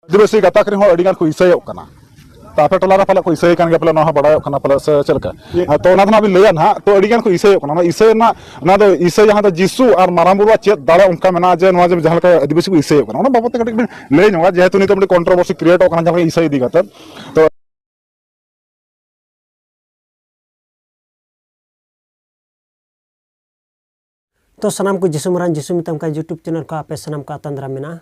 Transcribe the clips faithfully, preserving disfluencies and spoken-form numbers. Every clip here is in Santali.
ᱟᱹᱫᱤᱵᱟᱹᱥᱤ ᱜᱟᱛᱟᱠ ᱨᱮᱱ ᱦᱚᱲ ᱟᱹᱰᱤ ᱜᱟᱱ ᱠᱚ ᱤᱥᱟᱹᱭᱚᱜ ᱠᱟᱱᱟ᱾ ᱛᱚ ᱟᱯᱮ ᱴᱚᱞᱟ ᱨᱮ ᱯᱟᱞᱮ ᱠᱚ ᱤᱥᱟᱹᱭ ᱠᱟᱱ ᱜᱮᱭᱟ, ᱯᱟᱞᱮ ᱱᱚᱣᱟ ᱦᱚᱸ ᱵᱟᱲᱟᱭᱚᱜ ᱠᱟᱱᱟ ᱯᱟᱞᱮ, ᱥᱮ ᱪᱮᱫ ᱞᱮᱠᱟ? ᱛᱚ ᱚᱱᱟ ᱫᱚ ᱱᱟᱜ ᱵᱤᱱ ᱞᱟᱹᱭᱟ ᱱᱟᱦᱟᱜ, ᱛᱚ ᱟᱹᱰᱤ ᱜᱟᱱ ᱠᱚ ᱤᱥᱟᱹᱭᱚᱜ ᱠᱟᱱᱟ᱾ ᱚᱱᱟ ᱤᱥᱟᱹᱭ ᱨᱮᱱᱟᱜ, ᱚᱱᱟ ᱫᱚ ᱤᱥᱟᱹᱭ ᱡᱟᱦᱟᱸ ᱫᱚ ᱡᱤᱥᱩ ᱟᱨ ᱢᱟᱨᱟᱝ ᱵᱩᱨᱩᱣᱟᱜ ᱪᱮᱫ ᱫᱟᱲᱮ ᱚᱱᱠᱟ ᱢᱮᱱᱟᱜᱼᱟ ᱡᱮ ᱱᱚᱣᱟ ᱡᱮ ᱡᱟᱦᱟᱸ ᱞᱮᱠᱟ ᱟᱹᱫᱤᱵᱟᱹᱥᱤ ᱠᱚ ᱤᱥᱟᱹᱭᱚᱜ ᱠᱟᱱᱟ, ᱚᱱᱟ ᱵᱟᱵᱚᱫ ᱛᱮ ᱠᱟᱹᱴᱤᱡ ᱵᱤᱱ ᱞᱟᱹᱭ ᱧᱚᱜᱟ, ᱡᱮᱦᱮᱛᱩ ᱱᱤᱛᱚᱜ ᱢᱤᱫᱴᱤᱡ controversy create ᱚᱜ ᱠᱟᱱᱟ ᱡᱟᱦᱟᱸ ᱞᱮᱠᱟ ᱤᱥᱟᱹᱭ ᱤᱫᱤ ᱠᱟᱛᱮ᱾ ᱛᱚ ᱛᱚ ᱥᱟᱱᱟᱢ ᱠᱚ ᱡᱤᱥᱩ ᱢᱟᱨᱟᱝ ᱡᱤᱥᱩ ᱢᱮᱛᱟᱢ ᱠᱟᱱ YouTube channel ᱠᱷᱚᱱ ᱟᱯᱮ ᱥᱟᱱᱟᱢ ᱠᱚ ᱟᱛᱟᱝ ᱫᱟᱨᱟᱢ ᱢᱮᱱᱟᱜᱼᱟ᱾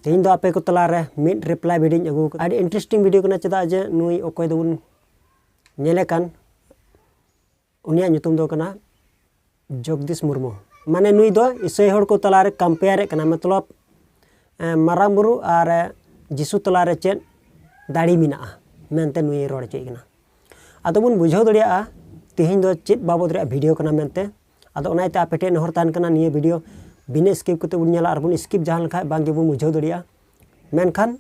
ᱛᱮᱦᱮᱧ ᱫᱚ ᱟᱯᱮ ᱠᱚ ᱛᱟᱞᱟᱨᱮ ᱢᱤᱫ reply video ᱤᱧ ᱟᱹᱜᱩ ᱟᱠᱟᱫᱟ᱾ ᱟᱹᱰᱤ interesting video ᱠᱟᱱᱟ, ᱪᱮᱫᱟᱜ ᱡᱮ ᱱᱩᱭ ᱚᱠᱚᱭ ᱫᱚᱵᱚᱱ ᱧᱮᱞᱮ ᱠᱟᱱ, ᱩᱱᱤᱭᱟᱜ ᱧᱩᱛᱩᱢ ᱫᱚ ᱠᱟᱱᱟ ᱡᱚᱜᱽᱫᱤᱥ ᱢᱩᱨᱢᱩ᱾ ᱢᱟᱱᱮ ᱱᱩᱭ ᱫᱚ ᱤᱥᱟᱹᱭ ᱦᱚᱲ ᱠᱚ ᱛᱟᱞᱟᱨᱮ compare ᱮᱫ ᱠᱟᱱᱟ, ᱢᱚᱛᱞᱚᱵ ᱮ, ᱢᱟᱨᱟᱝ ᱵᱩᱨᱩ ᱟᱨ, ᱮ, ᱡᱤᱥᱩ ᱛᱟᱞᱟᱨᱮ ᱪᱮᱫ ᱫᱟᱲᱮ ᱢᱮᱱᱟᱜᱼᱟ ᱢᱮᱱᱛᱮ ᱱᱩᱭᱮ ᱨᱚᱲ ᱦᱚᱪᱚᱭᱮᱫ ᱠᱟᱱᱟ᱾ ᱟᱫᱚ ᱵᱚᱱ ᱵᱩᱡᱷᱟᱹᱣ ᱫᱟᱲᱮᱭᱟᱜᱼᱟ ᱛᱮᱦᱮᱧ ᱫᱚ ᱪᱮᱫ ᱵᱟᱵᱚᱫ ᱨᱮᱭᱟᱜ video ᱠᱟᱱᱟ ᱢᱮᱱᱛᱮ᱾ ᱟᱫᱚ ᱚᱱᱟ ᱤᱭᱟᱹᱛᱮ ᱟᱯᱮ ᱴᱷᱮᱱ ᱱᱮᱦᱚᱨ ᱛᱟᱦᱮᱱ ᱠᱟᱱᱟ, ᱱᱤᱭᱟᱹ video ᱵᱤᱱᱟᱹ skip ᱠᱟᱛᱮ ᱵᱚᱱ ᱧᱮᱞᱟ, ᱟᱨ ᱵᱚᱱ skip ᱡᱟᱦᱟᱸ ᱞᱮᱠᱷᱟᱡ ᱵᱟᱝ ᱜᱮᱵᱚᱱ ᱵᱩᱡᱷᱟᱹᱣ ᱫᱟᱲᱮᱭᱟᱜᱼᱟ᱾ ᱢᱮᱱᱠᱷᱟᱱ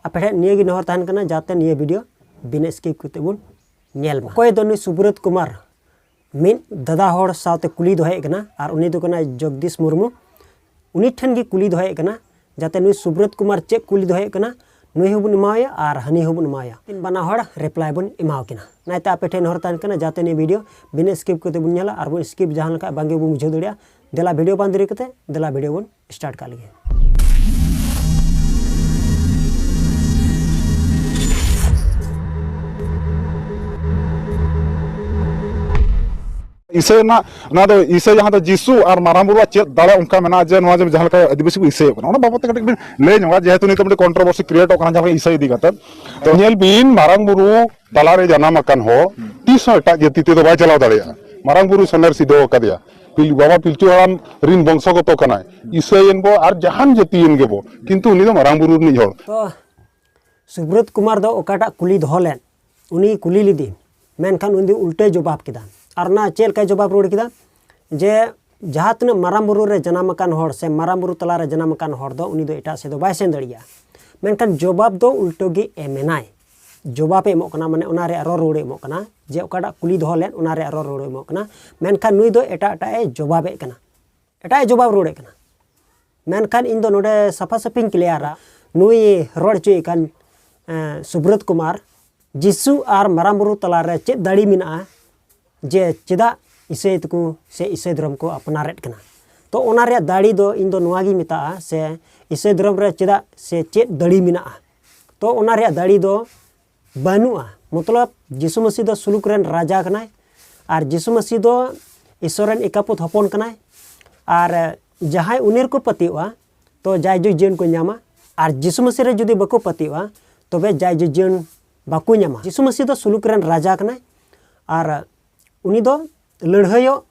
ᱟᱯᱮ ᱴᱷᱮᱱ ᱱᱤᱭᱟᱹ ᱜᱮ ᱱᱮᱦᱚᱨ ᱛᱟᱦᱮᱱ ᱠᱟᱱᱟ, ᱡᱟᱛᱮ ᱱᱤᱭᱟᱹ video ᱵᱤᱱᱟᱹ skip ᱠᱟᱛᱮ ᱵᱚᱱ ᱧᱮᱞ ᱢᱟ᱾ ᱚᱠᱚᱭ ᱫᱚ ᱱᱩᱭ ᱥᱩᱵᱨᱚᱛ ᱠᱩᱢᱟᱨ ᱢᱤᱫ ᱫᱟᱫᱟ ᱦᱚᱲ ᱥᱟᱶᱛᱮ ᱠᱩᱞᱤ ᱫᱚᱦᱚᱭᱮᱫ ᱠᱟᱱᱟ, ᱟᱨ ᱩᱱᱤ ᱫᱚ ᱠᱟᱱᱟᱭ ᱡᱚᱜᱽᱫᱤᱥ ᱢᱩᱨᱢᱩ᱾ ᱩᱱᱤ ᱴᱷᱮᱱ ᱜᱮ ᱠᱩᱞᱤ ᱫᱚᱦᱚᱭᱮᱫ ᱠᱟᱱᱟ, ᱡᱟᱛᱮ ᱱᱩᱭ ᱥᱩᱵᱨᱚᱛ ᱠᱩᱢᱟᱨ ᱪᱮᱫ ᱠᱩᱞᱤ ᱫᱚᱦᱚᱭᱮᱫ ᱠᱟᱱᱟ, ᱱᱩᱭ ᱦᱚᱸᱵᱚᱱ ᱮᱢᱟᱣᱟᱭᱟ ᱟᱨ ᱦᱟᱹᱱᱤ ᱦᱚᱸᱵᱚᱱ ᱮᱢᱟᱣᱟᱭᱟ᱾ ᱩᱱᱠᱤᱱ ᱵᱟᱱᱟ ᱦᱚᱲ reply ᱵᱚᱱ ᱮᱢᱟᱣ ᱠᱤᱱᱟ᱾ ᱚᱱᱟᱛᱮ ᱟᱯᱮ ᱴᱷᱮᱱ ᱱᱮᱦᱚᱨ ᱛᱟᱦᱮᱱ ᱠᱟᱱᱟ, ᱡᱟᱛᱮ ᱱᱤᱭᱟᱹ video ᱵᱤᱱᱟᱹ skip ᱠᱟᱛᱮ ᱵᱚᱱ ᱧᱮᱞᱟ, ᱟᱨ ᱵᱚᱱ skip ᱡᱟᱦᱟᱸ ᱞᱮᱠᱟ ᱵᱟᱝ ᱜᱮᱵᱚᱱ ᱵᱩᱡᱷᱟᱹᱣ ᱫᱟᱲᱮᱭᱟᱜᱼᱟ᱾ ᱫᱮᱞᱟ video ᱵᱟᱝ ᱫᱮᱨᱤ ᱠᱟᱛᱮ, ᱫᱮᱞᱟ video ᱵᱚᱱ start ᱠᱟᱜ ᱞᱮᱜᱮ᱾ ᱤᱥᱟᱹᱭ ᱨᱮᱱᱟᱜ, ᱚᱱᱟ ᱫᱚ ᱤᱥᱟᱹᱭ ᱡᱟᱦᱟᱸ ᱫᱚ ᱡᱤᱥᱩ ᱟᱨ ᱢᱟᱨᱟᱝ ᱵᱩᱨᱩᱣᱟᱜ ᱪᱮᱫ ᱫᱟᱲᱮ ᱚᱱᱠᱟ ᱢᱮᱱᱟᱜᱼᱟ ᱡᱮ ᱱᱚᱣᱟ ᱡᱮ ᱡᱟᱦᱟᱸ ᱞᱮᱠᱟ ᱟᱹᱫᱤᱵᱟᱹᱥᱤ ᱠᱚ ᱤᱥᱟᱹᱭᱚᱜ ᱠᱟᱱᱟ, ᱚᱱᱟ ᱵᱟᱵᱚᱫ ᱛᱮ ᱠᱟᱹᱴᱤᱡ ᱵᱤᱱ ᱞᱟᱹᱭ ᱧᱚᱜᱟ, ᱡᱮᱦᱮᱛᱩ ᱱᱤᱛᱚᱜ ᱢᱤᱫᱴᱮᱱ controversy create ᱚᱜ ᱠᱟᱱᱟ ᱡᱟᱦᱟᱸ ᱞᱮᱠᱟ ᱤᱥᱟᱹᱭ ᱤᱫᱤ ᱠᱟᱛᱮ᱾ ᱛᱚ ᱧᱮᱞ ᱵᱤᱱ, ᱢᱟᱨᱟᱝ ᱵᱩᱨᱩ ᱛᱟᱞᱟᱨᱮ ᱡᱟᱱᱟᱢ ᱟᱠᱟᱱ ᱦᱚᱲ ᱛᱤᱥ ᱦᱚᱸ ᱮᱴᱟᱜ ᱡᱟᱹᱛᱤ ᱛᱮᱫᱚ ᱵᱟᱭ ᱪᱟᱞᱟᱣ ᱫᱟᱲᱮᱭᱟᱜᱼᱟ᱾ ᱢᱟᱨᱟᱝ ᱵᱩᱨᱩ ᱥᱚᱱᱮᱨ ᱥᱤᱫᱷᱟᱹ ᱟᱠᱟᱫᱮᱭᱟ᱾ ᱯᱤᱞ-, ᱵᱟᱵᱟ ᱯᱤᱞᱪᱩ ᱦᱟᱲᱟᱢ ᱨᱤᱱ ᱵᱚᱝᱥᱚᱜᱚᱛᱚ ᱠᱟᱱᱟᱭ, ᱤᱥᱟᱹᱭᱮᱱ ᱵᱚ ᱟᱨ ᱡᱟᱦᱟᱱ ᱡᱟᱹᱛᱤᱭᱮᱱ ᱜᱮᱵᱚ, ᱠᱤᱱᱛᱩ ᱩᱱᱤ ᱫᱚ ᱢᱟᱨᱟᱝ ᱵᱩᱨᱩ ᱨᱤᱱᱤᱡ ᱦᱚᱲ᱾ ᱛᱚ ᱥᱩᱵᱨᱚᱛ ᱠᱩᱢᱟᱨ ᱫᱚ ᱚᱠᱟᱴᱟᱜ ᱠᱩᱞᱤ ᱫᱚᱦᱚ ᱞᱮᱫ, ᱩᱱᱤ ᱠᱩᱞᱤ ᱞᱮᱫᱮ, ᱢᱮᱱᱠᱷᱟᱱ ᱩᱱᱤ ᱫᱚ ᱩᱞᱴᱟᱹᱭ ᱡᱚᱵᱟᱵ ᱠᱮᱫᱟ᱾ ᱟᱨ ᱚᱱᱟ ᱪᱮᱫ ᱞᱮᱠᱟᱭ ᱡᱚᱵᱟᱵ ᱨᱩᱣᱟᱹᱲ ᱠᱮᱫᱟ? ᱡᱮ ᱡᱟᱦᱟᱸ ᱛᱤᱱᱟᱹᱜ ᱢᱟᱨᱟᱝ ᱵᱩᱨᱩ ᱨᱮ ᱡᱟᱱᱟᱢ ᱟᱠᱟᱱ ᱦᱚᱲ ᱥᱮ ᱢᱟᱨᱟᱝ ᱵᱩᱨᱩ ᱛᱟᱞᱟᱨᱮ ᱡᱟᱱᱟᱢ ᱟᱠᱟᱱ ᱦᱚᱲ ᱫᱚ ᱩᱱᱤ ᱫᱚ ᱮᱴᱟᱜ ᱥᱮᱫ ᱫᱚ ᱵᱟᱭ ᱥᱮᱱ ᱫᱟᱲᱮᱭᱟᱜᱼᱟ᱾ ᱢᱮᱱᱠᱷᱟᱱ ᱡᱚᱵᱟᱵ ᱫᱚ ᱩᱞᱴᱟᱹ ᱜᱮ ᱮᱢ ᱮᱱᱟᱭ᱾ ᱡᱚᱵᱟᱵ ᱮ ᱮᱢᱚᱜ ᱠᱟᱱᱟ, ᱢᱟᱱᱮ ᱚᱱᱟ ᱨᱮᱭᱟᱜ ᱨᱚᱲ ᱨᱩᱣᱟᱹᱲ ᱮ ᱮᱢᱚᱜ ᱠᱟᱱᱟ, ᱡᱮ ᱚᱠᱟᱴᱟᱜ ᱠᱩᱞᱤ ᱫᱚᱦᱚ ᱞᱮᱫ ᱚᱱᱟ ᱨᱮᱭᱟᱜ ᱨᱚᱲ ᱨᱩᱣᱟᱹᱲ ᱮ ᱮᱢᱚᱜ ᱠᱟᱱᱟ᱾ ᱢᱮᱱᱠᱷᱟᱱ ᱱᱩᱭ ᱫᱚ ᱮᱴᱟᱜ ᱮᱴᱟᱜ ᱮ ᱡᱚᱵᱟᱵ ᱮᱫ ᱠᱟᱱᱟ, ᱮᱴᱟᱜ ᱮ ᱡᱚᱵᱟᱵ ᱨᱩᱣᱟᱹᱲ ᱮᱫ ᱠᱟᱱᱟ᱾ ᱢᱮᱱᱠᱷᱟᱱ ᱤᱧ ᱫᱚ ᱱᱚᱰᱮ ᱥᱟᱯᱷᱟ ᱥᱟᱹᱯᱷᱤᱧ ᱠᱞᱤᱭᱟᱨᱟ᱾ ᱱᱩᱭ ᱨᱚᱲ ᱦᱚᱪᱚᱭᱮᱫ ᱠᱟᱱ, ᱮᱸ, ᱥᱩᱵᱨᱚᱛ ᱠᱩᱢᱟᱨ, ᱡᱤᱥᱩ ᱟᱨ ᱢᱟᱨᱟᱝ ᱵᱩᱨᱩ ᱛᱟᱞᱟᱨᱮ ᱪᱮᱫ ᱫᱟᱲᱮ ᱢᱮᱱᱟᱜᱼᱟ ᱡᱮ ᱪᱮᱫᱟᱜ ᱤᱥᱟᱹᱭ ᱛᱮᱠᱚ ᱥᱮ ᱤᱥᱟᱹᱭ ᱫᱷᱚᱨᱚᱢ ᱠᱚ ᱟᱯᱱᱟᱨᱮᱫ ᱠᱟᱱᱟ? ᱛᱚ, ᱚᱱᱟ ᱨᱮᱭᱟᱜ ᱫᱟᱲᱮ ᱫᱚ ᱤᱧ ᱫᱚ ᱱᱚᱣᱟ ᱜᱤᱧ ᱢᱮᱛᱟᱜᱼᱟ, ᱥᱮ ᱤᱥᱟᱹᱭ ᱫᱷᱚᱨᱚᱢ ᱨᱮ ᱪᱮᱫᱟᱜ ᱥᱮ ᱪᱮᱫ ᱫᱟᱲᱮ ᱢᱮᱱᱟᱜᱼᱟ? ᱛᱚ, ᱚᱱᱟ ᱨᱮᱭᱟᱜ ᱫᱟᱲᱮ ᱫᱚ ᱵᱟᱹᱱᱩᱜᱼᱟ᱾ ᱢᱚᱛᱞᱚᱵ, ᱡᱤᱥᱩ ᱢᱟᱹᱥᱤ ᱫᱚ ᱥᱩᱞᱩᱠ ᱨᱮᱱ ᱨᱟᱡᱟ ᱠᱟᱱᱟᱭ, ᱟᱨ ᱡᱤᱥᱩ ᱢᱟᱹᱥᱤ ᱫᱚ ᱤᱥᱚᱨ ᱨᱮᱱ ᱮᱠᱟᱯᱩᱛ ᱦᱚᱯᱚᱱ ᱠᱟᱱᱟᱭ, ᱟᱨ ᱡᱟᱦᱟᱸᱭ ᱩᱱᱤ ᱨᱮᱠᱚ ᱯᱟᱹᱛᱭᱟᱹᱜᱼᱟ, ᱛᱚ ᱡᱟᱭ ᱡᱩᱜᱽ ᱡᱤᱭᱚᱱ ᱠᱚ ᱧᱟᱢᱟ, ᱟᱨ ᱡᱤᱥᱩ ᱢᱟᱹᱥᱤ ᱨᱮ ᱡᱩᱫᱤ ᱵᱟᱠᱚ ᱯᱟᱹᱛᱭᱟᱹᱜᱼᱟ, ᱛᱚᱵᱮ ᱡᱟᱭ ᱡᱩᱜᱽ ᱡᱤᱭᱚᱱ ᱵᱟᱠᱚ ᱧᱟᱢᱟ᱾ ᱡᱤᱥᱩ ᱢᱟᱹᱥᱤ ᱫᱚ ᱥᱩᱞᱩᱠ ᱨᱮᱱ ᱨᱟᱡᱟ ᱠᱟᱱᱟᱭ, ᱟᱨ ᱩᱱᱤ ᱫᱚ ᱞᱟᱹᱲᱦᱟᱹᱭᱚᱜ,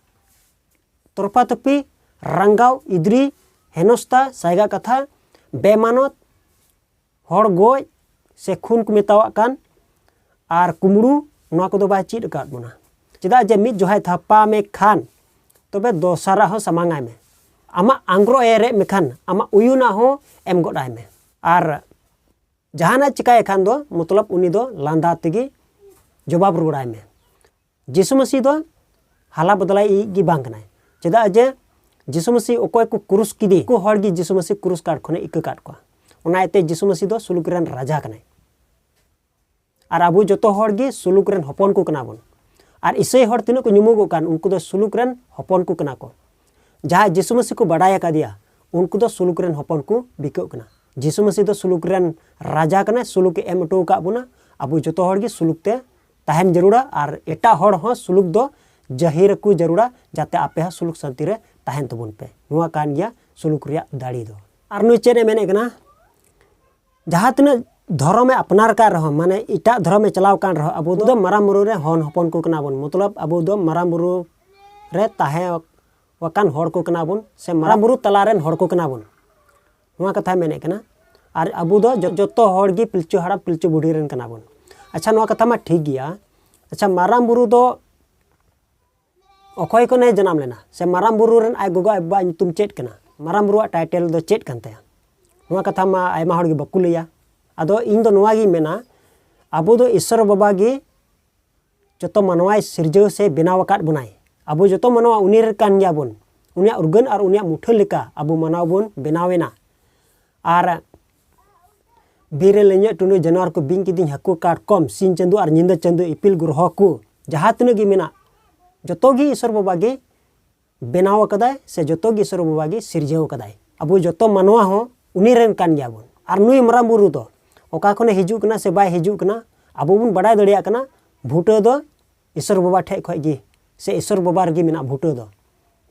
ᱛᱚᱨᱯᱟ ᱛᱚᱯᱤ, ᱨᱟᱸᱜᱟᱣ, ᱤᱫᱽᱨᱤ, ᱦᱮᱱᱚᱥᱛᱟ, ᱥᱟᱭᱜᱟ ᱠᱟᱛᱷᱟ, ᱵᱮᱢᱟᱱᱚᱛ, ᱦᱚᱲ ᱜᱚᱡ ᱥᱮ ᱠᱷᱩᱱ ᱠᱚ ᱢᱮᱛᱟᱣᱟᱜ ᱠᱟᱱ, ᱟᱨ ᱠᱩᱢᱲᱩ, ᱱᱚᱣᱟ ᱠᱚᱫᱚ ᱵᱟᱭ ᱪᱮᱫ ᱟᱠᱟᱫ ᱵᱚᱱᱟ᱾ ᱪᱮᱫᱟᱜ ᱡᱮ ᱢᱤᱫ ᱡᱚᱦᱟᱭ ᱛᱷᱟᱯᱟ ᱢᱮ ᱠᱷᱟᱱ, ᱛᱚᱵᱮ ᱫᱚᱥᱟᱨᱟᱜ ᱦᱚᱸ ᱥᱟᱢᱟᱝ ᱟᱭ ᱢᱮ᱾ ᱟᱢᱟᱜ ᱟᱝᱜᱽᱨᱚᱵ ᱮ ᱨᱮᱡ ᱢᱮᱠᱷᱟᱱ, ᱟᱢᱟᱜ ᱩᱭᱩᱱᱟᱜ ᱦᱚᱸ ᱮᱢ ᱜᱚᱫ ᱟᱭ ᱢᱮ᱾ ᱟᱨ ᱡᱟᱦᱟᱱᱟᱜ ᱪᱤᱠᱟᱭ ᱠᱷᱟᱱ ᱫᱚ, ᱢᱚᱛᱞᱚᱵ, ᱩᱱᱤ ᱫᱚ ᱞᱟᱸᱫᱟ ᱛᱮᱜᱮ ᱡᱚᱵᱟᱵ ᱨᱩᱣᱟᱹᱲᱟᱭ ᱢᱮ᱾ ᱡᱤᱥᱩ ᱢᱟᱹᱥᱤ ᱫᱚ ᱦᱟᱞᱟ ᱵᱚᱫᱞᱟᱭᱤᱡ ᱜᱮ ᱵᱟᱝ ᱠᱟᱱᱟᱭ᱾ ᱪᱮᱫᱟᱜ ᱡᱮ ᱡᱤᱥᱩ ᱢᱟᱹᱥᱤ ᱚᱠᱚᱭ ᱠᱚ ᱠᱨᱩᱥ ᱠᱮᱫᱮ, ᱩᱱᱠᱩ ᱦᱚᱲ ᱜᱮ ᱡᱤᱥᱩ ᱢᱟᱹᱥᱤ ᱠᱨᱩᱥ ᱠᱟᱴ ᱠᱷᱚᱱᱮ ᱤᱠᱟᱹ ᱠᱟᱫ ᱠᱚᱣᱟ᱾ ᱚᱱᱟ ᱤᱭᱟᱹᱛᱮ ᱡᱤᱥᱩ ᱢᱟᱹᱥᱤ ᱫᱚ ᱥᱩᱞᱩᱠ ᱨᱮᱱ ᱨᱟᱡᱟ ᱠᱟᱱᱟᱭ᱾ ᱟᱨ ᱟᱵᱚ ᱡᱚᱛᱚ ᱦᱚᱲ ᱜᱮ ᱥᱩᱞᱩᱠ ᱨᱮᱱ ᱦᱚᱯᱚᱱ ᱠᱚ ᱠᱟᱱᱟ ᱵᱚᱱ᱾ ᱟᱨ ᱤᱥᱟᱹᱭ ᱦᱚᱲ ᱛᱤᱱᱟᱹᱜ ᱠᱚ ᱧᱩᱢᱩᱜᱚᱜ ᱠᱟᱱ, ᱩᱱᱠᱩ ᱫᱚ ᱥᱩᱞᱩᱠ ᱨᱮᱱ ᱦᱚᱯᱚᱱ ᱠᱚ ᱠᱟᱱᱟ ᱠᱚ᱾ ᱡᱟᱦᱟᱸᱭ ᱡᱤᱥᱩ ᱢᱟᱹᱥᱤ ᱠᱚ ᱵᱟᱰᱟᱭ ᱟᱠᱟᱫᱮᱭᱟ, ᱩᱱᱠᱩ ᱫᱚ ᱥᱩᱞᱩᱠ ᱨᱮᱱ ᱦᱚᱯᱚᱱ ᱠᱚ ᱵᱤᱠᱟᱹᱜ ᱠᱟᱱᱟ᱾ ᱡᱤᱥᱩ ᱢᱟᱹᱥᱤ ᱫᱚ ᱥᱩᱞᱩᱠ ᱨᱮᱱ ᱨᱟᱡᱟ ᱠᱟᱱᱟᱭ, ᱥᱩᱞᱩᱠ ᱮ ᱮᱢ ᱦᱚᱴᱚ ᱟᱠᱟᱫ ᱵᱚᱱᱟ᱾ ᱟᱵᱚ ᱡᱚᱛᱚ ᱦᱚᱲ ᱜᱮ ᱥᱩᱞᱩᱠ ᱛᱮ ᱛᱟᱦᱮᱱ ᱡᱟᱹᱨᱩᱲᱟ, ᱟᱨ ᱮᱴᱟᱜ ᱦᱚᱲ ᱦᱚᱸ ᱥᱩᱞᱩᱠ ᱫᱚ ᱡᱟᱹᱦᱤᱨ ᱟᱠᱚ ᱡᱟᱹᱨᱩᱲᱟ, ᱡᱟᱛᱮ ᱟᱯᱮ ᱦᱚᱸ ᱥᱩᱞᱩᱠ ᱥᱟᱱᱛᱤ ᱨᱮ ᱛᱟᱦᱮᱱ ᱛᱟᱵᱚᱱ ᱯᱮ᱾ ᱱᱚᱣᱟ ᱠᱟᱱ ᱜᱮᱭᱟ ᱥᱩᱞᱩᱠ ᱨᱮᱭᱟᱜ ᱫᱟᱲᱮ ᱫᱚ᱾ ᱟᱨ ᱱᱩᱭ ᱪᱮᱫ ᱮ ᱢᱮᱱᱮᱫ ᱠᱟᱱᱟ? ᱡᱟᱦᱟᱸ ᱛᱤᱱᱟᱹᱜ ᱫᱷᱚᱨᱚᱢᱮ ᱟᱯᱱᱟᱨ ᱠᱟᱜ ᱨᱮᱦᱚᱸ, ᱢᱟᱱᱮ ᱮᱴᱟᱜ ᱫᱷᱚᱨᱚᱢᱮ ᱪᱟᱞᱟᱣ ᱠᱟᱱ ᱨᱮᱦᱚᱸ, ᱟᱵᱚ ᱫᱚ ᱢᱟᱨᱟᱝ ᱵᱩᱨᱩ ᱨᱮ ᱦᱚᱱ ᱦᱚᱯᱚᱱ ᱠᱚ ᱠᱟᱱᱟ ᱵᱚᱱ᱾ ᱢᱚᱛᱞᱚᱵ, ᱟᱵᱚ ᱫᱚ ᱢᱟᱨᱟᱝ ᱵᱩᱨᱩ ᱨᱮ ᱛᱟᱦᱮᱸ ᱟᱠᱟᱱ ᱦᱚᱲ ᱠᱚ ᱠᱟᱱᱟ ᱵᱚᱱ, ᱥᱮ ᱢᱟᱨᱟᱝ ᱵᱩᱨᱩ ᱛᱟᱞᱟ ᱨᱮᱱ ᱦᱚᱲ ᱠᱚ ᱠᱟᱱᱟ ᱵᱚᱱ᱾ ᱱᱚᱣᱟ ᱠᱟᱛᱷᱟᱭ ᱢᱮᱱᱮᱫ ᱠᱟᱱᱟ᱾ ᱟᱨ ᱟᱵᱚ ᱫᱚ ᱡᱚ-, ᱡᱚᱛᱚ ᱦᱚᱲ ᱜᱮ ᱯᱤᱞᱪᱩ ᱦᱟᱲᱟᱢ ᱯᱤᱞᱪᱩ ᱵᱩᱰᱷᱤ ᱨᱮᱱ ᱠᱟᱱᱟ ᱵᱚᱱ᱾ ᱟᱪᱪᱷᱟ, ᱱᱚᱣᱟ ᱠᱟᱛᱷᱟ ᱢᱟ ᱴᱷᱤᱠ ᱜᱮᱭᱟ᱾ ᱟᱪᱪᱷᱟ, ᱢᱟᱨᱟᱝ ᱵᱩᱨᱩ ᱫᱚ ᱚᱠᱚᱭ ᱠᱷᱚᱱᱮ ᱡᱟᱱᱟᱢ ᱞᱮᱱᱟ, ᱥᱮ ᱢᱟᱨᱟᱝ ᱵᱩᱨᱩ ᱨᱮᱱ ᱟᱡ ᱜᱚᱜᱚ ᱟᱡ ᱵᱟᱵᱟᱣᱟᱜ ᱧᱩᱛᱩᱢ ᱪᱮᱫ ᱠᱟᱱᱟ, ᱢᱟᱨᱟᱝ ᱵᱩᱨᱩᱣᱟᱜ ᱴᱟᱭᱴᱮᱞ ᱫᱚ ᱪᱮᱫ ᱠᱟᱱ ᱛᱟᱭᱟ? ᱱᱚᱣᱟ ᱠᱟᱛᱷᱟ ᱢᱟ ᱟᱭᱢᱟ ᱦᱚᱲ ᱜᱮ ᱵᱟᱠᱚ ᱞᱟᱹᱭᱟ᱾ ᱟᱫᱚ ᱤᱧ ᱫᱚ ᱱᱚᱣᱟ ᱜᱤᱧ ᱢᱮᱱᱟ, ᱟᱵᱚ ᱫᱚ ᱤᱥᱥᱚᱨ ᱵᱟᱵᱟ ᱜᱮ ᱡᱚᱛᱚ ᱢᱟᱱᱣᱟᱭ ᱥᱤᱨᱡᱟᱹᱣ ᱥᱮ ᱵᱮᱱᱟᱣ ᱟᱠᱟᱫ ᱵᱚᱱᱟᱭ᱾ ᱟᱵᱚ ᱡᱚᱛᱚ ᱢᱟᱱᱣᱟ ᱩᱱᱤ ᱨᱮᱱ ᱠᱟᱱ ᱜᱮᱭᱟ ᱵᱚᱱ᱾ ᱩᱱᱤᱭᱟᱜ ᱩᱨᱜᱟᱹᱱ ᱟᱨ ᱩᱱᱤᱭᱟᱜ ᱢᱩᱴᱷᱟᱹᱱ ᱞᱮᱠᱟ ᱟᱵᱚ ᱢᱟᱱᱟᱣ ᱵᱚᱱ ᱵᱮᱱᱟᱣ ᱮᱱᱟ᱾ ᱟᱨ ᱵᱤᱨ ᱨᱮ ᱞᱮᱸᱡᱮᱫ ᱴᱩᱰᱩ ᱡᱟᱱᱣᱟᱨ ᱠᱚ, ᱵᱤᱧ ᱠᱤᱫᱤᱧ ᱦᱟᱹᱠᱩ ᱠᱟᱴᱠᱚᱢ, ᱥᱤᱧ ᱪᱟᱸᱫᱳ ᱟᱨ ᱧᱤᱫᱟᱹ ᱪᱟᱸᱫᱳ, ᱤᱯᱤᱞ ᱜᱨᱚᱦᱚ ᱠᱚ, ᱡᱟᱦᱟᱸ ᱛᱤᱱᱟᱹᱜ ᱜᱮ ᱢᱮᱱᱟᱜ, ᱡᱚᱛᱚ ᱜᱮ ᱤᱥᱚᱨ ᱵᱟᱵᱟ ᱜᱮ ᱵᱮᱱᱟᱣ ᱟᱠᱟᱫᱟᱭ, ᱥᱮ ᱡᱚᱛᱚ ᱜᱮ ᱤᱥᱚᱨ ᱵᱟᱵᱟ ᱜᱮ ᱥᱤᱨᱡᱟᱹᱣ ᱟᱠᱟᱫᱟᱭ᱾ ᱟᱵᱚ ᱡᱚᱛᱚ ᱢᱟᱱᱣᱟ ᱦᱚᱸ ᱩᱱᱤ ᱨᱮᱱ ᱠᱟᱱ ᱜᱮᱭᱟ ᱵᱚᱱ᱾ ᱟᱨ ᱱᱩᱭ ᱢᱟᱨᱟᱝ ᱵᱩᱨᱩ ᱫᱚ ᱚᱠᱟ ᱠᱷᱚᱱᱮ ᱦᱤᱡᱩᱜ ᱠᱟᱱᱟ ᱥᱮ ᱵᱟᱭ ᱦᱤᱡᱩᱜ ᱠᱟᱱᱟ, ᱟᱵᱚ ᱵᱚᱱ ᱵᱟᱰᱟᱭ ᱫᱟᱲᱮᱭᱟᱜ ᱠᱟᱱᱟ, ᱵᱷᱩᱴᱟᱹ ᱫᱚ ᱤᱥᱚᱨ ᱵᱟᱵᱟ ᱴᱷᱮᱡ ᱠᱷᱚᱡ ᱜᱮ, ᱥᱮ ᱤᱥᱚᱨ ᱵᱟᱵᱟ ᱨᱮᱜᱮ ᱢᱮᱱᱟᱜ ᱵᱷᱩᱴᱟᱹ ᱫᱚ᱾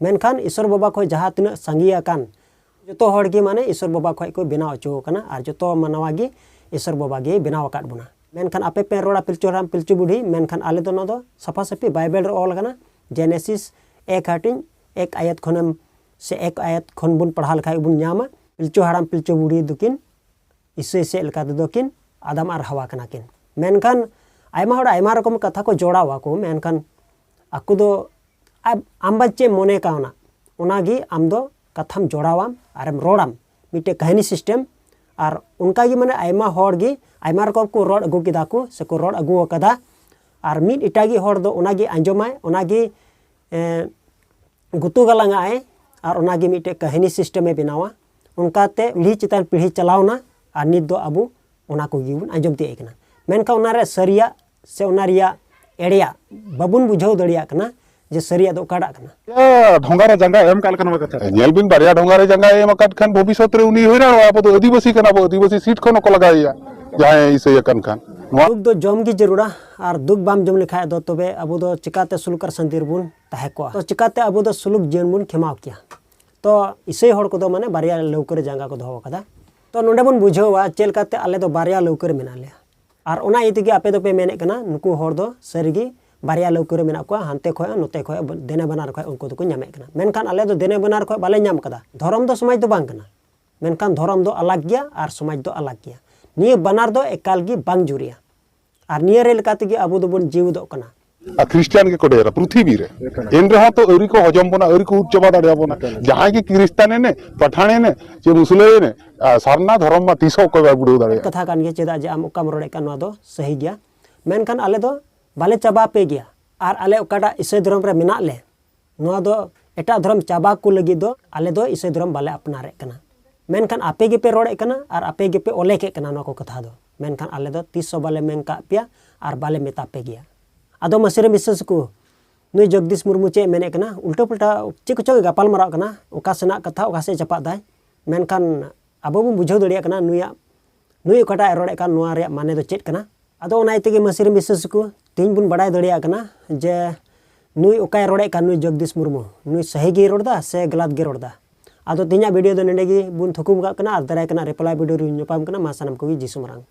ᱢᱮᱱᱠᱷᱟᱱ ᱤᱥᱚᱨ ᱵᱟᱵᱟ ᱠᱷᱚᱡ ᱡᱟᱦᱟᱸ ᱛᱤᱱᱟᱹᱜ ᱥᱟᱸᱜᱮ ᱟᱠᱟᱱ, ᱡᱚᱛᱚ ᱦᱚᱲ ᱜᱮ ᱢᱟᱱᱮ ᱤᱥᱚᱨ ᱵᱟᱵᱟ ᱠᱷᱚᱡ ᱠᱚ ᱵᱮᱱᱟᱣ ᱦᱚᱪᱚ ᱟᱠᱟᱱᱟ, ᱟᱨ ᱡᱚᱛᱚ ᱢᱟᱱᱣᱟ ᱜᱮ ᱤᱥᱚᱨ ᱵᱟᱵᱟ ᱜᱮ ᱵᱮᱱᱟᱣ ᱟᱠᱟᱫ ᱵᱚᱱᱟ᱾ ᱢᱮᱱᱠᱷᱟᱱ ᱟᱯᱮ ᱯᱮ ᱨᱚᱲᱟ ᱯᱤᱞᱪᱩ ᱦᱟᱲᱟᱢ ᱯᱤᱞᱪᱩ ᱵᱩᱰᱷᱤ, ᱢᱮᱱᱠᱷᱟᱱ ᱟᱞᱮ ᱫᱚ ᱱᱚᱣᱟ ᱫᱚ ᱥᱟᱯᱷᱟ ᱥᱟᱹᱯᱷᱤ ᱵᱟᱭᱵᱮᱞ ᱨᱮ ᱚᱞ ᱟᱠᱟᱱᱟ, ᱡᱮᱱᱮᱥᱤᱥ ᱮᱠ ᱦᱟᱹᱴᱤᱧ ᱮᱠ ᱟᱭᱟᱛ ᱠᱷᱚᱱᱮᱢ, ᱥᱮ ᱮᱠ ᱟᱭᱟᱛ ᱠᱷᱚᱱ ᱵᱚᱱ ᱯᱟᱲᱦᱟᱣ ᱞᱮᱠᱷᱟᱡ ᱵᱚᱱ ᱧᱟᱢᱟ, ᱯᱤᱞᱪᱩ ᱦᱟᱲᱟᱢ ᱯᱤᱞᱪᱩ ᱵᱩᱰᱷᱤ ᱫᱚᱠᱤᱱ ᱤᱥᱟᱹᱭ ᱥᱮᱫ ᱞᱮᱠᱟ ᱛᱮᱫᱚ ᱠᱤᱱ ᱟᱫᱟᱢ ᱟᱨ ᱦᱟᱣᱟ ᱠᱟᱱᱟ ᱠᱤᱱ᱾ ᱢᱮᱱᱠᱷᱟᱱ ᱟᱭᱢᱟ ᱦᱚᱲ ᱟᱭᱢᱟ ᱨᱚᱠᱚᱢ ᱠᱟᱛᱷᱟ ᱠᱚ ᱡᱚᱲᱟᱣᱟ ᱠᱚ, ᱢᱮᱱᱠᱷᱟᱱ ᱟᱠᱚ ᱫᱚ ᱟᱢ, ᱟᱢ ᱵᱟᱝ ᱪᱮᱫ ᱮᱢ ᱢᱚᱱᱮ ᱠᱟᱣᱱᱟ, ᱚᱱᱟᱜᱮ ᱟᱢ ᱫᱚ ᱠᱟᱛᱷᱟᱢ ᱡᱚᱲᱟᱣᱟᱢ ᱟᱨᱮᱢ ᱨᱚᱲᱟᱢ, ᱢᱤᱫᱴᱮᱡ ᱠᱟᱹᱦᱱᱤ system᱾ ᱟᱨ ᱚᱱᱠᱟᱜᱮ ᱢᱟᱱᱮ ᱟᱭᱢᱟ ᱦᱚᱲ ᱜᱮ ᱟᱭᱢᱟ ᱨᱚᱠᱚᱢ ᱠᱚ ᱨᱚᱲ ᱟᱹᱜᱩ ᱠᱮᱫᱟ ᱠᱚ, ᱥᱮᱠᱚ ᱨᱚᱲ ᱟᱹᱜᱩ ᱟᱠᱟᱫᱟ᱾ ᱟᱨ ᱢᱤᱫ ᱮᱴᱟᱜᱤᱡ ᱦᱚᱲ ᱫᱚ ᱚᱱᱟᱜᱮ ᱟᱸᱡᱚᱢᱟᱭ, ᱚᱱᱟᱜᱮ, ᱮ, ᱜᱩᱛᱩ ᱜᱟᱞᱟᱝ ᱟᱜ ᱟᱭ, ᱟᱨ ᱚᱱᱟᱜᱮ ᱢᱤᱫᱴᱮᱡ ᱠᱟᱹᱦᱱᱤ system ᱮ ᱵᱮᱱᱟᱣᱟ᱾ ᱚᱱᱠᱟᱛᱮ ᱯᱤᱲᱦᱤ ᱪᱮᱛᱟᱱ ᱯᱤᱲᱦᱤ ᱪᱟᱞᱟᱣᱱᱟ, ᱟᱨ ᱱᱤᱛ ᱫᱚ ᱟᱵᱚ ᱚᱱᱟ ᱠᱚᱜᱮ ᱵᱚᱱ ᱟᱸᱡᱚᱢ ᱛᱤᱭᱳᱜ ᱠᱟᱱᱟ᱾ ᱢᱮᱱᱠᱷᱟᱱ ᱚᱱᱟ ᱨᱮ ᱥᱟᱹᱨᱤᱭᱟᱜ ᱥᱮ ᱚᱱᱟ ᱨᱮᱭᱟᱜ ᱮᱲᱮᱭᱟᱜ ᱵᱟᱵᱚᱱ ᱵᱩᱡᱷᱟᱹᱣ ᱫᱟᱲᱮᱭᱟᱜ ᱠᱟᱱᱟ, ᱡᱮ ᱥᱟᱹᱨᱤᱭᱟᱜ ᱫᱚ ᱚᱠᱟᱴᱟᱜ ᱠᱟᱱᱟ᱾ ᱮ, ᱰᱷᱚᱸᱜᱟ ᱨᱮ ᱡᱟᱸᱜᱟ ᱮᱢ ᱠᱟᱜ ᱞᱮᱠᱟ ᱱᱚᱣᱟ ᱠᱟᱛᱷᱟ᱾ ᱧᱮᱞ ᱵᱤᱱ, ᱵᱟᱨᱭᱟ ᱰᱷᱚᱸᱜᱟ ᱨᱮ ᱡᱟᱸᱜᱟ ᱮᱢ ᱟᱠᱟᱫ ᱠᱷᱟᱱ ᱵᱷᱚᱵᱤᱥᱥᱚᱛ ᱨᱮ ᱩᱱᱤ ᱦᱚᱭᱨᱟᱱᱚᱜᱼᱟ᱾ ᱟᱵᱚ ᱫᱚ ᱟᱹᱫᱤᱵᱟᱹᱥᱤ ᱠᱟᱱᱟ ᱵᱚ, ᱟᱹᱫᱤᱵᱟᱹᱥᱤ ᱥᱤᱴ ᱠᱷᱚᱱ ᱚᱠᱚ ᱞᱟᱜᱟᱣᱮᱭᱟ ᱡᱟᱦᱟᱸᱭ ᱤᱥᱟᱹᱭ ᱟᱠᱟᱱ ᱠᱷᱟᱱ? ᱱᱚᱣᱟ ᱫᱩᱠ ᱫᱚ ᱡᱚᱢ ᱜᱮ ᱡᱟᱹᱨᱩᱲᱟ, ᱟᱨ ᱫᱩᱠ ᱵᱟᱢ ᱡᱚᱢ ᱞᱮᱠᱷᱟᱡ ᱫᱚ ᱛᱚᱵᱮ ᱟᱵᱚ ᱫᱚ ᱪᱤᱠᱟᱛᱮ ᱥᱩᱞᱩᱠ ᱟᱨ ᱥᱟᱱᱛᱤ ᱨᱮᱵᱚᱱ ᱛᱟᱦᱮᱸ ᱠᱚᱜᱼᱟ? ᱛᱚ ᱪᱤᱠᱟᱛᱮ ᱟᱵᱚ ᱫᱚ ᱥᱩᱞᱩᱠ ᱡᱤᱭᱚᱱ ᱵᱚᱱ ᱠᱷᱮᱢᱟᱣ ᱠᱮᱭᱟ? ᱛᱚ ᱤᱥᱟᱹᱭ ᱦᱚᱲ ᱠᱚᱫᱚ ᱢᱟᱱᱮ ᱵᱟᱨᱭᱟ ᱞᱟᱹᱣᱠᱟᱹ ᱨᱮ ᱡᱟᱸᱜᱟ ᱠᱚ ᱫᱚᱦᱚ ᱟᱠᱟᱫᱟ᱾ ᱛᱚ ᱱᱚᱰᱮ ᱵᱚᱱ ᱵᱩᱡᱷᱟᱹᱣᱟ ᱪᱮᱫ ᱞᱮᱠᱟᱛᱮ ᱟᱞᱮ ᱫᱚ ᱵᱟᱨᱭᱟ ᱞᱟᱹᱣᱠᱟᱹ ᱨᱮ ᱢᱮᱱᱟᱜ ᱞᱮᱭᱟ᱾ ᱟᱨ ᱚᱱᱟ ᱤᱭᱟᱹ ᱛᱮᱜᱮ ᱟᱯᱮ ᱫᱚᱯᱮ ᱢᱮᱱᱮᱫ ᱠᱟᱱᱟ ᱱᱩᱠᱩ ᱦᱚᱲ ᱫᱚ ᱥᱟᱹᱨᱤᱜᱮ ᱵᱟᱨᱭᱟ ᱞᱟᱹᱣᱠᱟᱹ ᱨᱮ ᱢᱮᱱᱟᱜ ᱠᱚᱣᱟ, ᱦᱟᱱᱛᱮ ᱠᱷᱚᱡ ᱱᱚᱛᱮ ᱠᱷᱚᱡ ᱫᱮᱱᱮ ᱵᱟᱱᱟᱨ ᱠᱷᱚᱡ ᱩᱱᱠᱩ ᱫᱚᱠᱚ ᱧᱟᱢᱮᱫ ᱠᱟᱱᱟ᱾ ᱢᱮᱱᱠᱷᱟᱱ ᱟᱞᱮ ᱫᱚ ᱫᱮᱱᱮ ᱵᱟᱱᱟᱨ ᱠᱷᱚᱡ ᱵᱟᱞᱮ ᱧᱟᱢ ᱠᱟᱫᱟ᱾ ᱫᱷᱚᱨᱚᱢ ᱫᱚ ᱥᱚᱢᱟᱡᱽ ᱫᱚ ᱵᱟᱝ ᱠᱟᱱᱟ, ᱢᱮᱱᱠᱷᱟᱱ ᱫᱷᱚᱨᱚᱢ ᱫᱚ ᱟᱞᱟᱜᱽ ᱜᱮᱭᱟ ᱟᱨ ᱥᱚᱢᱟᱡᱽ ᱫᱚ ᱟᱞᱟᱜᱽ ᱜᱮᱭᱟ᱾ ᱱᱤᱭᱟᱹ ᱵᱟᱱᱟᱨ ᱫᱚ ᱮᱠᱟᱞ ᱜᱮ ᱵᱟᱝ ᱡᱩᱨᱤᱭᱟ᱾ ᱟᱨ ᱱᱤᱭᱟᱹ ᱨᱮ ᱞᱮᱠᱟ ᱛᱮᱜᱮ ᱟᱵᱚ ᱫᱚᱵᱚᱱ ᱡᱤᱣᱤᱫᱚᱜ ᱠᱟᱱᱟ᱾ ᱟᱨ ᱠᱷᱨᱤᱥᱴᱟᱱ ᱜᱮᱠᱚ ᱰᱷᱮᱨᱟ ᱯᱨᱤᱛᱷᱤᱵᱤ ᱨᱮ᱾ ᱮᱱ ᱨᱮᱦᱚᱸ ᱛᱚ ᱟᱹᱣᱨᱤ ᱠᱚ ᱦᱚᱡᱚᱢ ᱵᱚᱱᱟ, ᱟᱹᱣᱨᱤ ᱠᱚ ᱩᱫ ᱪᱟᱵᱟ ᱫᱟᱲᱮᱭᱟᱵᱚᱱᱟ᱾ ᱡᱟᱦᱟᱸᱭ ᱜᱮ ᱠᱷᱨᱤᱥᱴᱟᱱ ᱮᱱᱮ, ᱯᱟᱴᱷᱟᱱ ᱮᱱᱮ, ᱪᱮ ᱢᱩᱥᱞᱟᱹ ᱮᱱᱮ, ᱟᱨ ᱥᱟᱨᱱᱟ ᱫᱷᱚᱨᱚᱢ ᱢᱟ ᱛᱤᱥ ᱦᱚᱸ ᱚᱠᱚᱭ ᱵᱟᱭ ᱵᱩᱰᱟᱹᱣ ᱫᱟᱲᱮᱭᱟᱜᱼᱟ᱾ ᱠᱟᱛᱷᱟ ᱠᱟᱱ ᱜᱮᱭᱟ, ᱪᱮᱫᱟᱜ ᱡᱮ ᱟᱢ ᱚᱠᱟᱢ ᱨᱚᱲᱮᱫ ᱠᱟᱱ ᱱᱚᱣᱟ ᱫᱚ ᱥᱟᱹᱦᱤ ᱜᱮᱭᱟ, ᱢᱮᱱᱠᱷᱟᱱ ᱟᱞᱮ ᱫᱚ ᱵᱟᱞᱮ ᱪᱟᱵᱟ ᱯᱮ ᱜᱮᱭᱟ᱾ ᱟᱨ ᱟᱞᱮ ᱚᱠᱟᱴᱟᱜ ᱤᱥᱟᱹᱭ ᱫᱷᱚᱨᱚᱢ ᱨᱮ ᱢᱮᱱᱟᱜ ᱞᱮ, ᱱᱚᱣᱟ ᱫᱚ ᱮᱴᱟᱜ ᱫᱷᱚᱨᱚᱢ ᱪᱟᱵᱟ ᱠᱚ ᱞᱟᱹᱜᱤᱫ ᱫᱚ ᱟᱞᱮ ᱫᱚ ᱤᱥᱟᱹᱭ ᱫᱷᱚᱨᱚᱢ ᱵᱟᱞᱮ ᱟᱯᱱᱟᱨᱮᱫ ᱠᱟᱱᱟ᱾ ᱢᱮᱱᱠᱷᱟᱱ ᱟᱯᱮ ᱜᱮᱯᱮ ᱨᱚᱲᱮᱫ ᱠᱟᱱᱟ ᱟᱨ ᱟᱯᱮ ᱜᱮᱯᱮ ᱚᱞᱮᱠᱮᱫ ᱠᱟᱱᱟ ᱱᱚᱣᱟ ᱠᱚ ᱠᱟᱛᱷᱟ ᱫᱚ᱾ ᱢᱮᱱᱠᱷᱟᱱ ᱟᱞᱮ ᱫᱚ ᱛᱤᱥ ᱦᱚᱸ ᱵᱟᱞᱮ ᱢᱮᱱ ᱠᱟᱜ ᱯᱮᱭᱟ ᱟᱨ ᱵᱟᱞᱮ ᱢᱮᱛᱟ ᱯᱮ ᱜᱮᱭᱟ᱾ ᱟᱫᱚ ᱢᱟᱹᱥᱤ ᱨᱮᱱ ᱵᱤᱥᱥᱟᱹᱥ ᱠᱚ, ᱱᱩᱭ ᱡᱚᱜᱽᱫᱤᱥ ᱢᱩᱨᱢᱩ ᱪᱮᱫ ᱮ ᱢᱮᱱᱮᱫ ᱠᱟᱱᱟ? ᱩᱞᱴᱟᱹ ᱯᱩᱞᱴᱟ ᱪᱮᱫ ᱠᱚᱪᱚ ᱜᱮ ᱜᱟᱯᱟᱞ ᱢᱟᱨᱟᱣ ᱠᱟᱱᱟ, ᱚᱠᱟ ᱥᱮᱱᱟᱜ ᱠᱟᱛᱷᱟ ᱚᱠᱟ ᱥᱮᱫ ᱪᱟᱯᱟᱫ ᱫᱟᱭ᱾ ᱢᱮᱱᱠᱷᱟᱱ ᱟᱵᱚ ᱵᱚᱱ ᱵᱩᱡᱷᱟᱹᱣ ᱫᱟᱲᱮᱭᱟᱜ ᱠᱟᱱᱟ ᱱᱩᱭᱟᱜ, ᱱᱩᱭ ᱚᱠᱟᱴᱟᱜ ᱮ ᱨᱚᱲᱮᱫ ᱠᱟᱱ, ᱱᱚᱣᱟ ᱨᱮᱭᱟᱜ ᱢᱟᱱᱮ ᱫᱚ ᱪᱮᱫ ᱠᱟᱱᱟ᱾ ᱟᱫᱚ ᱚᱱᱟ ᱤᱭᱟᱹ ᱛᱮᱜᱮ ᱢᱟᱹᱥᱤ ᱨᱮᱱ ᱵᱤᱥᱥᱟᱹᱥ ᱠᱚ, ᱛᱮᱦᱮᱧ ᱵᱚᱱ ᱵᱟᱲᱟᱭ ᱫᱟᱲᱮᱭᱟᱜ ᱠᱟᱱᱟ ᱡᱮ ᱱᱩᱭ ᱚᱠᱟᱭ ᱨᱚᱲᱮᱫ ᱠᱟᱱ, ᱱᱩᱭ ᱡᱚᱜᱽᱫᱤᱥ ᱢᱩᱨᱢᱩ, ᱱᱩᱭ ᱥᱟᱹᱦᱤ ᱜᱮᱭ ᱨᱚᱲ ᱮᱫᱟ ᱥᱮ ᱜᱟᱞᱟᱛ ᱜᱮᱭ ᱨᱚᱲ ᱮᱫᱟ? ᱟᱫᱚ ᱛᱮᱦᱮᱧᱟᱜ video ᱫᱚ ᱱᱚᱸᱰᱮ ᱜᱮ ᱵᱚᱱ ᱛᱷᱩᱠᱩᱢ ᱠᱟᱜ ᱠᱟᱱᱟ ᱟᱨ ᱫᱟᱨᱟᱭ ᱠᱟᱱᱟ reply video ᱨᱮ ᱧᱟᱯᱟᱢ ᱠᱟᱱᱟ᱾ ᱢᱟ ᱥᱟᱱᱟᱢ ᱠᱚᱜᱮ ᱡᱤᱥᱩ ᱢᱟᱨᱟᱝ᱾